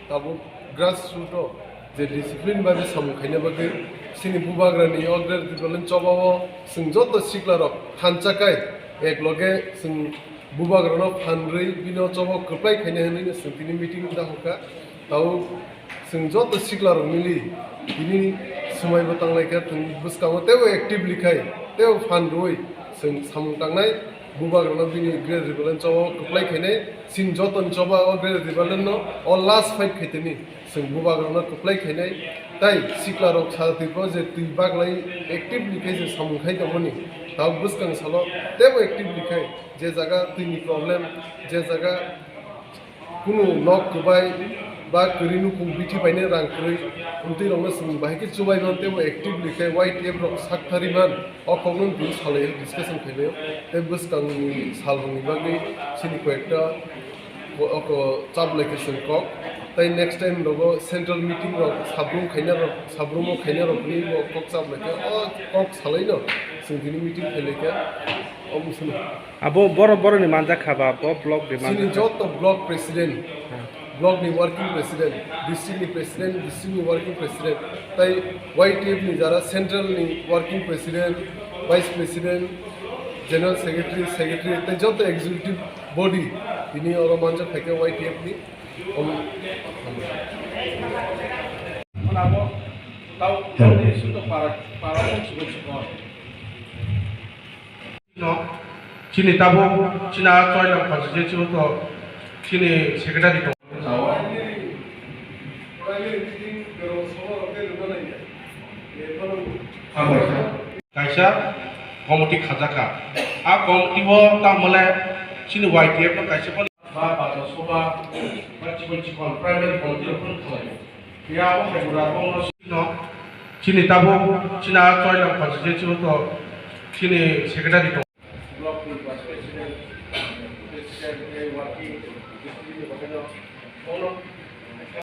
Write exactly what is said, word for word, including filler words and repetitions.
Tabuk grassroot o je discipline bai samung khaina bagwi chini bubagrani o greater Tipraland chobao chwng joto siklarok thansa khai ek loge chwng bubagrano phan rwi bino chobo kwplai khaina hwnwi chwng tini meeting da hokha. Tabuk chwng joto siklarok mili tini swmaibo tanglaikha, chwng bwskango teibo actively khai teibo phan rwi chwng samung tangnai. Bubagrano bini greater Tipraland chobao kwplai khainai, chini jotoni choba o greater Tipraland no o last fight khaitani chwng bubagrano kwplai khainai. Tai siklarok sa Tripura je twi baglai actively khai je samung khai tongmani, tabuk bwskang salo teibo actively khai je jaga twini problem, je jaga kunu nok kwbai ba kwrwi nukung bithi bainai rang kwrwi, amtwi rokno chwng bahai khe chubai man teibo actively khe Y T F rok sak thari man. O kokno tini salai discussion khainai tei bwskangni salrokni bagwi chini koyekta ko-, oko chablai khe chwng kok. Tei next time rogo central meeting rok sabrum khaina rok, sabrumo khaina rokni bo kok chablai khe o kok salaino chwng tini meeting khailai khe omo chwng. Abo boro boroni manjak kha ba, bo block ni chini manjak kha. Joto block president, block ni working president, district ni president, district ni working president, tai Y T F ni jara central ni working president, vice president, general secretary, secretary, tai joto executive body tini oro manjak phaikha Y T F ni. Om-, Abo tau, tau ni sundo para, para kok subo subo. No, chini tabuk, chini a choi lang phansi je chibo to, chini secretary to. Kaisa committee khajaka. A committee o tamole chini Y T F no kaisa ba, ba, ba, soba, ba, chikon, chikon, primary committee rok phano khalai. Ya, o hai bura, o no, no. Chini tabuk, chini a choi lang phansi je chibo to, chini secretary to. Block ni vice president, president, eh, working, district ni bagwi no, o no.